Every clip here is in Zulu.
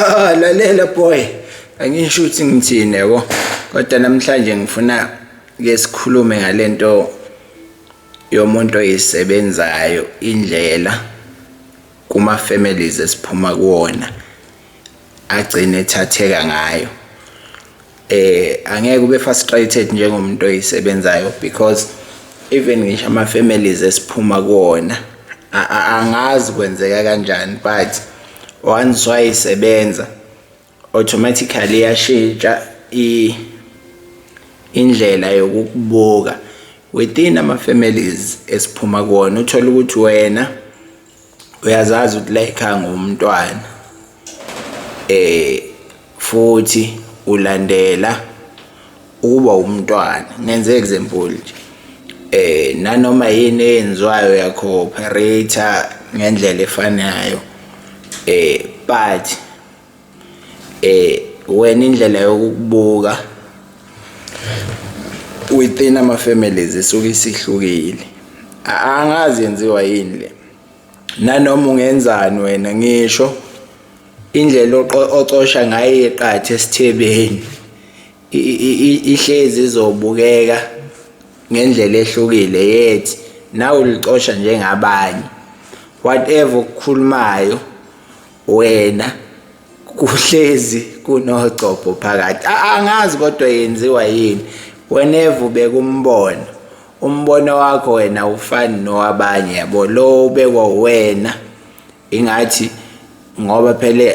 Ah, lalela boy, angisho ukuthi ngithini yabo, kodwa namhlanje ngifuna ke sikhulume ngalento yomuntu oyisebenzayo, indlela kuma families esiphuma kuwona agcine ethatheka ngayo. Angeke ube frustrated njengomuntu oyisebenzayo because even ngisho ama families esiphuma kuwona, angazi kwenzeka kanjani, but once wayisebenza, automatically iyashintsha indlela yokukubuka within ama families esiphuma kuwona. Uthola ukuthi wena uyazazi ukuthi la ekhaya ngumntwana, futhi ulandela ukuba umntwana. Ngenze example nje, nanoma yini eyenziwayo uya-cooperate ngendlela efanayo, but wena indlela yokukubuka within ama families isuke isihlukile. Angazi yenziwa yini le. Nanoma ungenzani wena, ngisho indlela ocosha ngayo iqatha esithebeni ihlezi izobukeka ngendlela ehlukile, yethi nawe ulicosha njengabanye. Whatever okukhulumayo wena kuhlezi kunogcobho phakathi. Angazi kodwa yenziwa yini. Whenever ubeka umbono, umbono wakho wena awufani nowabanye, yabo. Lo ubekwa wena ingathi ngoba phela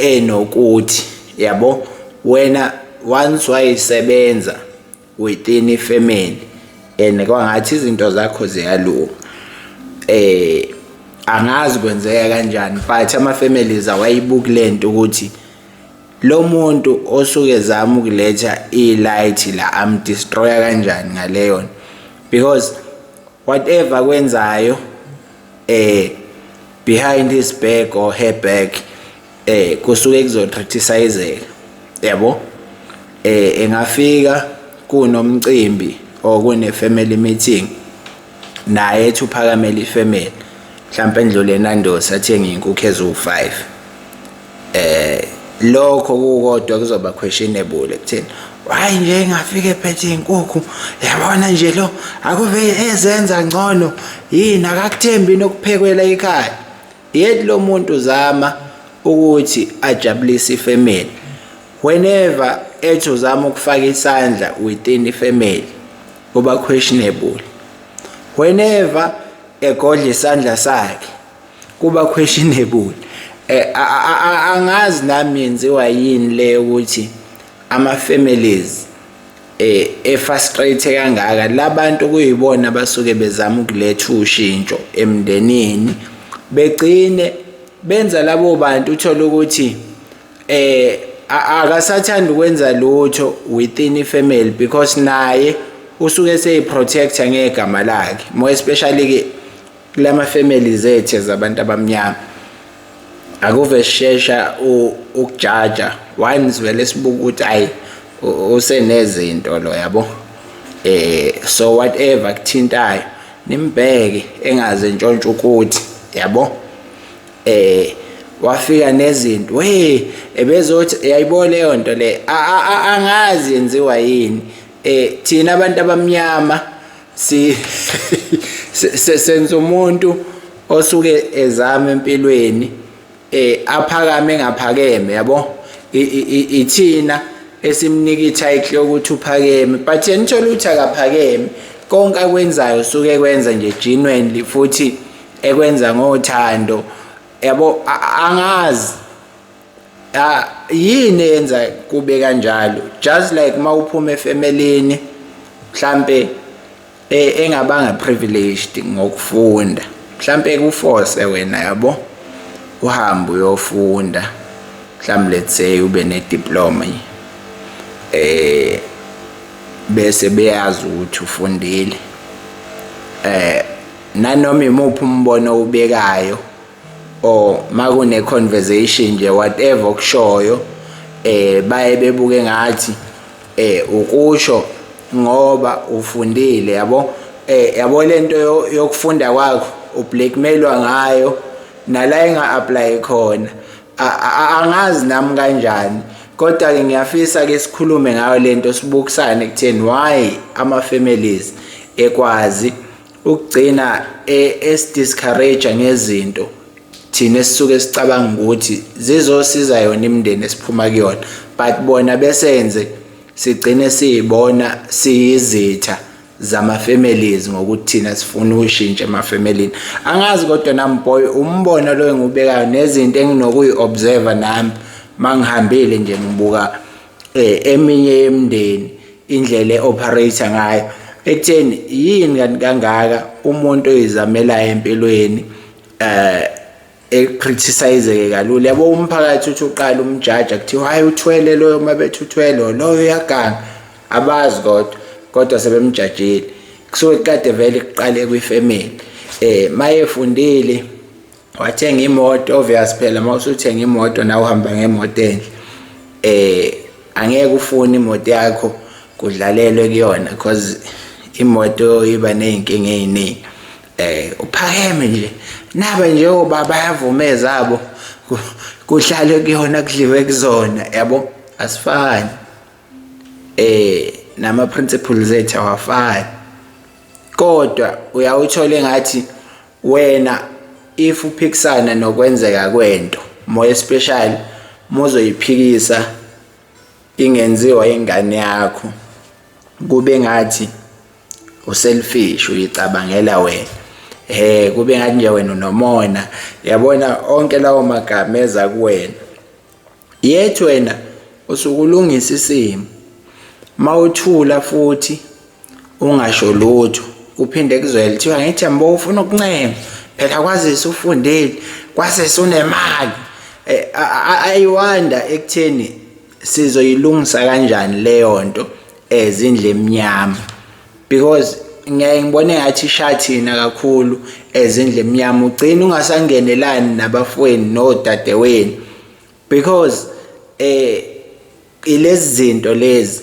enokuthi, yabo, wena once wayisebenza within ifamily and kwangathi izinto zakho ziyalunga. Angazi kwenzeka kanjani, but ama families awayibuki lento ukuthi lo muntu osuke ezama ukuletha i-light la am-destroya kanjani ngaleyo nto, because whatever kwenzayo behind his back or her back kusuke kuzo-criticizeka, yabo. Engafika kunomcimbi or kune family meeting, naye ethi uphakamela ifamily, mhlawumbe endlule eNandos athenge inkukhu eziwu-5, lokho kukodwa kuzoba questionable ekutheni hayi nje engafika ephethe inkukhu, yabona nje lo akuve ezenza ngcono yini, akakuthembi nokuphekwela ekhaya. Yet lo muntu uzama ukuthi ajabulise ifamily. Whenever ethi uzama ukufaka isandla within ifamily, kuba questionable. Whenever egodla isandla sakhe, kuba questionable. Angazi nami yenziwa yini le ukuthi ama families e-frustrate kangaka labantu kuyibona abasuke bezama ukuletha ushintsho emndenini, begcine benza labo bantu uthola ukuthi akasathanda ukwenza lutho within ifamily because naye usuke seyi-protector ngegama lakhe, more especially ke kulama families ethu zabantu abamnyama. Akuve sishesha ukujaja once vele sibuka ukuthi hayi, usenezinto lo, yabo. So whatever kuthintayo nimbheke engaze ntshontshe ukuthi, yabo, wafika nezinto we ebezothi yayibona leyo nto le. Angazi yenziwa yini. Thina abantu abamnyama si senza umuntu osuke ezama empilweni aphakame engaphakeme, yabo. Ithina esimnika i-title yokuthi uphakeme, but yena uthola ukuthi akaphakeme. Konke akwenzayo usuke kwenza nje genuinely futhi ekwenza ngothando, yabo. Angazi yini eyenza kube kanjalo. Just like mawuphuma efemelini mhlambe engabanga privileged ngokufunda, mhlambe ku-force wena, yabo, uhambe uyofunda, mhlambe let's say ube ne diploma, bese beyazi ukuthi ufundile, nanoma imuphi umbono ubekayo or makune conversation nje, whatever okushoyo, baye bebuke ngathi ukusho ngoba ufundile, yabo. Yabo, lento yokufunda kwakho ublackmailwa ngayo nala enga apply khona. Angazi nami kanjani, kodwa-ke ngiyafisa ke sikhulume ngayo lento, sibukisane ekutheni why ama-families ekwazi ukugcina esi-discourage ngezinto thina esisuke sicabanga ukuthi zizosiza yona imindeni esiphuma kuyona, but bona besenze sigcine siyibona siyizitha zama-families ngokuthi thina sifuna ushintsho emafemelini. Angazi kodwa nami boy, umbono lo engiwubekayo nezinto enginokuyi-observe nami mangihambile nje ngibuka eminye yemindeni, indlela e-operate ngayo, ekutheni yini kanti kangaka umuntu oyizamelayo empilweni e-criticize kalula. Yabo, umphakathi uthi uqala umjaja, kuthiwa hayi, uthwele loyo, uma bethi uthwele loyo uyaganga, abazi kodwa sebemjajile. Kusuke kade vele kuqale kwi-family. Mayefundile, wathenga imoto, obvious phela mawusuthenga imoto nawe uhamba ngemoto enhle, angeke ufune imoto yakho kudlalelwe kuyona, because imoto iba nezinkinga eziningi. Uphakeme nje naba nje obaba bayavuma ezabo kuhlale kuyona, kudliwe kuzona, yabo. Asifani, nama principles ethu awafani, kodwa uyawuthola engathi wena if uphikisana nokwenzeka kwento, more especially muzoyiphikisa ingenziwa ingane yakho, kube ngathi u-selfish, uyicabangela wena, kube ngathi nje wena unomona, yabona, onke lawo magama eza kuwena. Yet wena usukulungisa isimo, mawuthula futhi ungasho lutho, kuphinde kuzwele kuthiwa ngithi yambo ufuna ukuncema phela, kwazise ufundile, kwazise unemali. I wonder ekutheni sizoyilungisa kanjani leyo nto ezindle emnyama, because ngiyaye ngibone ngathi isha thina kakhulu ezindle emnyama. Ugcina ungasangenelani nabafowenu nodadewenu because ilezi zinto lezi,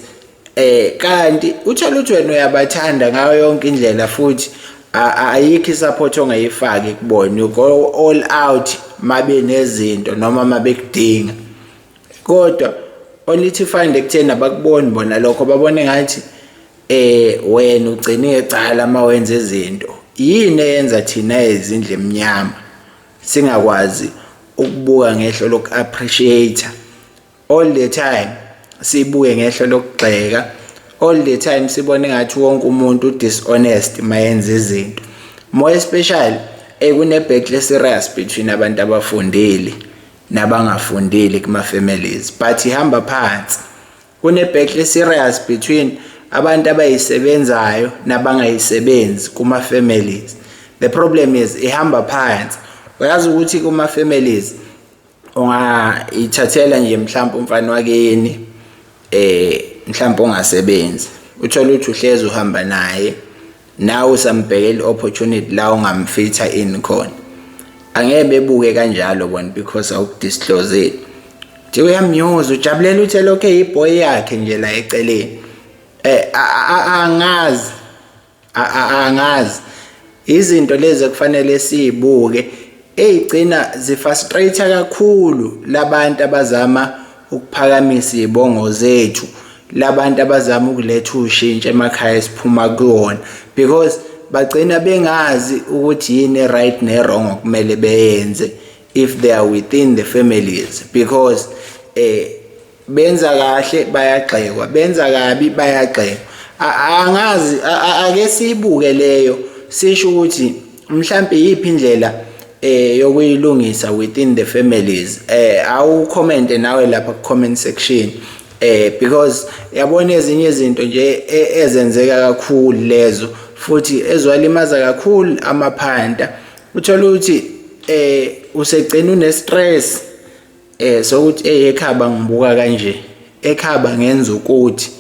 kanti uthola ukuthi wena uyabathanda ngayo yonke indlela, futhi ayikho i-support ongayifaki kubona. You go all out mabe nezinto noma mabekudinga, kodwa only to find ekutheni abakuboni bona lokho, babone ngathi wena ugcine ecala uma wenza izinto. Yini eyenza thina ezindle emnyama singakwazi ukubuka ngehlo loku-appreciate all the time, sibuke ngehlo lokugxeka all the time, sibone ngathi wonke umuntu dishonest mayenza izinto? More especially kune-battle serious between abantu abafundile nabangafundile kuma-families, but ihamba phansi. Kune-battle serious between abantu abayisebenzayo nabangayisebenzi kuma-families. The problem is ihamba phansi. Uyazi ukuthi kuma-families ungayithathela nje mhlawumbe umfana wakini, mhlawumbe ongasebenzi, uthola ukuthi uhlezi uhamba naye, nawe usambhekela i-opportunity la ungam-fit-a in khona. Angeke bebuke kanjalo bona because awuku-disclose. Nje uyamnyuza, ujabulela ukuthi lokho eyi-boy yakhe nje la eceleni. Angazi, angazi, izinto lezi ekufanele sizibuke eyigcina zi-frustrate kakhulu labantu abazama ukuphakamisa izibongo zethu, labantu abazama ukuletha ushintsho emakhaya esiphuma kuwona, because bagcina bengazi ukuthi yini right ne-wrong okumele beyenze if they are within the families, because benza kahle bayagxekwa, benza kabi bayagxekwa. Angazi, ake siyibuke leyo, sisho ukuthi mhlambe yiphi indlela yokuyilungisa within the families. Awu comment nawe lapha ku comment section, because yabona ezinye izinto nje ezenzeka kakhulu lezo, futhi ezwalimaza kakhulu amaphanta. Uthola ukuthi usegcina une stress sokuthi ekhaba ngibuka kanje, ekhaba ngenza ukuthi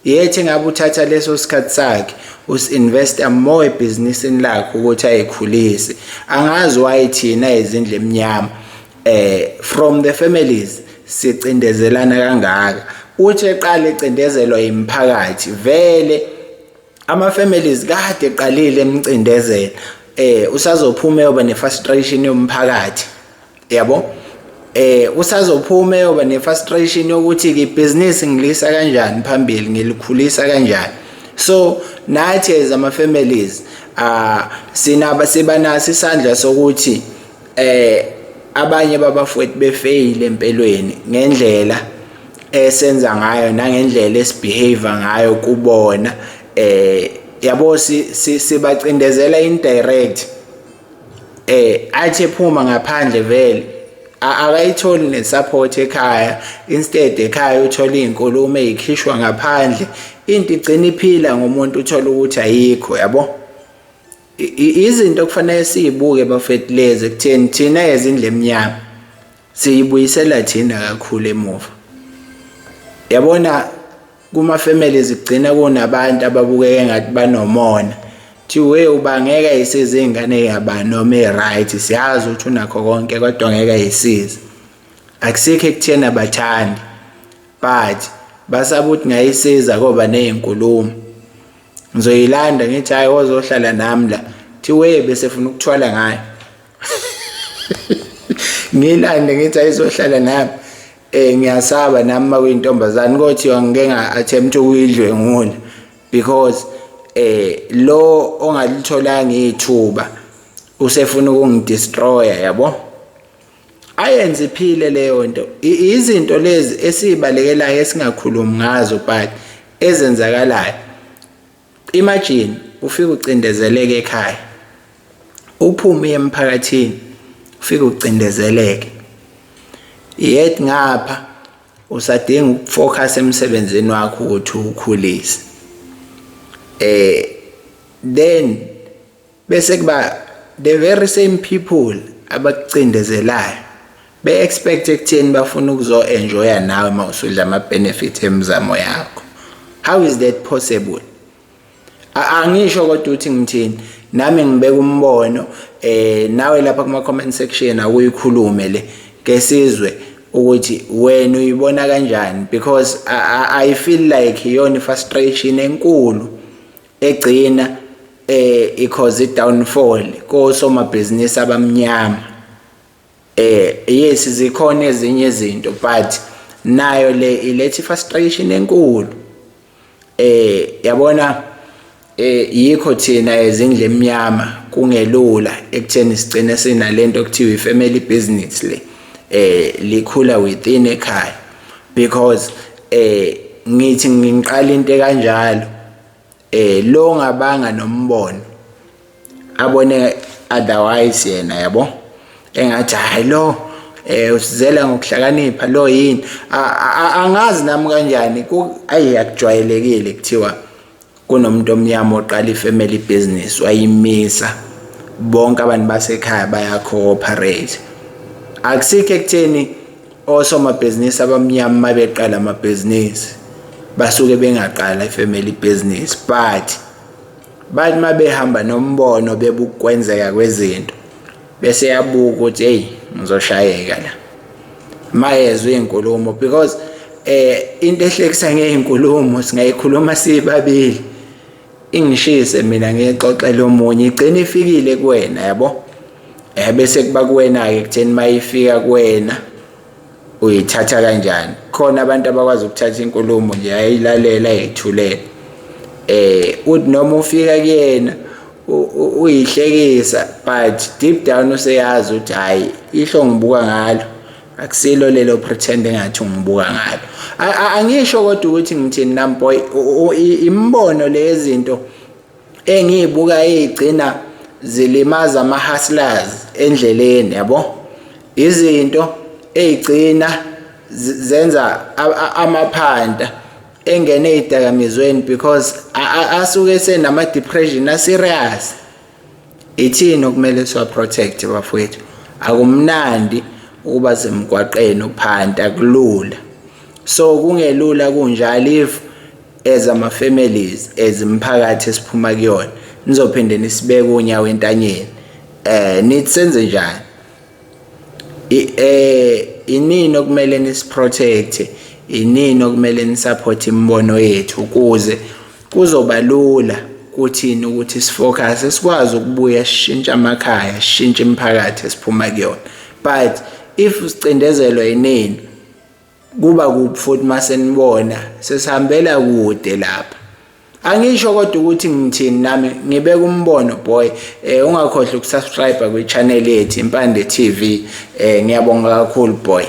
yethi ngabe uthatha leso sikhathi sakhe usi-investa more ebhizinisini lakhe ukuthi ayikhulise. Angazi why thina izindlu emnyama from the families sicindezelana kangaka. Uthi eqala ecindezelwa imiphakathi, vele ama-families kade eqalile emcindezela, usazophuma eyoba ne-frustration yomphakathi, yabo. Usazophuma eyoba ne-frustration yokuthi-ke ibhizinisi ngilisa kanjani phambili, ngilikhulisa kanjani. So nathi as ama-families sinaba siba naso isandla sokuthi abanye babafowethu befeyile empelweni ngendlela esenza ngayo nangendlela esibehave ngayo kubona. Yabo, sibacindezela indirect. Athi ephuma ngaphandle vele akayitholi nesupport ekhaya. Instead ekhaya uthola iy'nkulumo ey'khishwa ngaphandle, into igcina iphila ngomuntu, uthola ukuthi ayikho, yabo. Izinto okufanele siyibuke, bafethu, lezi ekutheni thina ezindlu emnyama siyibuyisela thina kakhulu emuva. Yabona, kuma-families kugcina kunabantu ababukeka engathi banomona, thiwe uba ngeke ayisize ingane yabani noma i-right, siyazi ukuthi unakho konke kodwa ngeke ayisize. Akusikho ekutheni abathandi, but basaba ukuthi ngayisiza koba ney'nkulumo. Ngizoyilanda ngithi, "Hhayi, wozohlala nami la," thiwe bese funa ukuthwala ngayo. Ngiyilande ngithi ayizohlala nami, ngiyasaba nami uma kuyintombazane kothiwa ngike nga-attempt ukuyidlwengula, because lo ongalitholanga ithuba usefuna ukungidestroya, yabo. Ayenze iphile leyo nto. Izinto lezi esiyibalekelayo, esingakhulumi ngazo, but ezenzakalayo. Imagine ufike ucindezeleke ekhaya, uphume uye emphakathini, ufike ucindezeleke, yet ngapha usadinga ukufocus emsebenzini wakho ukuthi uwukhulise. Then bese kuba the very same people abakucindezelayo be-expect ekutheni bafuna ukuzo-enjoya nawe uma usudla ama-benefit emizamo yakho. How is that possible? Angisho kodwa ukuthi ngithini, nami ngibeka umbono. Nawe lapha kuma comment section akuyikhulume le, ke sizwe ukuthi wena uyibona kanjani, because I feel like iyona frustration enkulu egcina i-cause downfall kosomabhizinisi abamnyama. Yes, zikhona ezinye izinto, but nayo le iletha frustration enkulu. Yabona, yikho thina ezindlu emnyama kungelula ekutheni sigcine sinalento okuthiwa ifamily business le likhula within ekhaya, because ngithi ngiqala into kanjalo, lo ngabanga nombono abone otherwise yena, yabo, engathi hayi, lo usizela ngokuhlakanipha lo yini. Angazi nami kanjani. Ayi, akujwayelekile kuthiwa kunomuntu omnyama oqala ifamily business wayimisa, bonke abantu basekhaya baya cooperate. Akusikho ekutheni osomabhizinisi abamnyama mabeqala amabhizinisi basuke bengaqala ifamily business, but bathi mabehamba nombono bebukwenzeka kwezinto, bese yabuka ukuthi hey, ngizoshayeka la mayezwe izinkulumo, because into ehlekisa ngey'nkulumo singayikhuluma sibabili, ingishise mina ngiyixoxela omunye, igcina ifikile kuwena, yabo. Bese kuba kuwena-ke ekutheni mayifika kuwena uyithatha kanjani. Khona abantu abakwazi ukuthatha inkulumo nje, ayilalela, ayithulela, uthi noma ufika kuyena uyihlekisa, but deep down useyazi ukuthi hayi, ihlo ngibuka ngalo akusilo lelo pretend engathi ungibuka ngalo. Angisho kodwa ukuthi ngithini nami, boy, imibono lezinto engiyibuka eyigcina zilimaza ama-hustlers endleleni, yabo, izinto eyigcina zenza amaphanta engene ey'dakamizweni, because asuke senama-depression a-serious. Ithini okumele siwa-protect, bafowethu? Akumnandi ukuba semgwaqeni uphanta, akulula. So kungelula kunjalo, if as ama-families, as imiphakathi esiphuma kuyona, nizophinde nisibeke unyawo entanyeni, nithi senze njani? Inini okumele nisiprotect? Inini okumele nisupport imibono yethu ukuze kuzoba lula kuthini ukuthi sifocus, sikwazi ukubuya sishintshe amakhaya, sishintshe imiphakathi esiphuma kuyona? But If sicindezelwa yinini, kuba kuphi futhi masenibona sesihambela kude lapha. Angisho kodwa ukuthi ngithini, nami ngibeka umbono, boy. Ungakhohlwa ukusubscribe kwi-channel yethu, Impande TV. Ngiyabonga kakhulu, boy.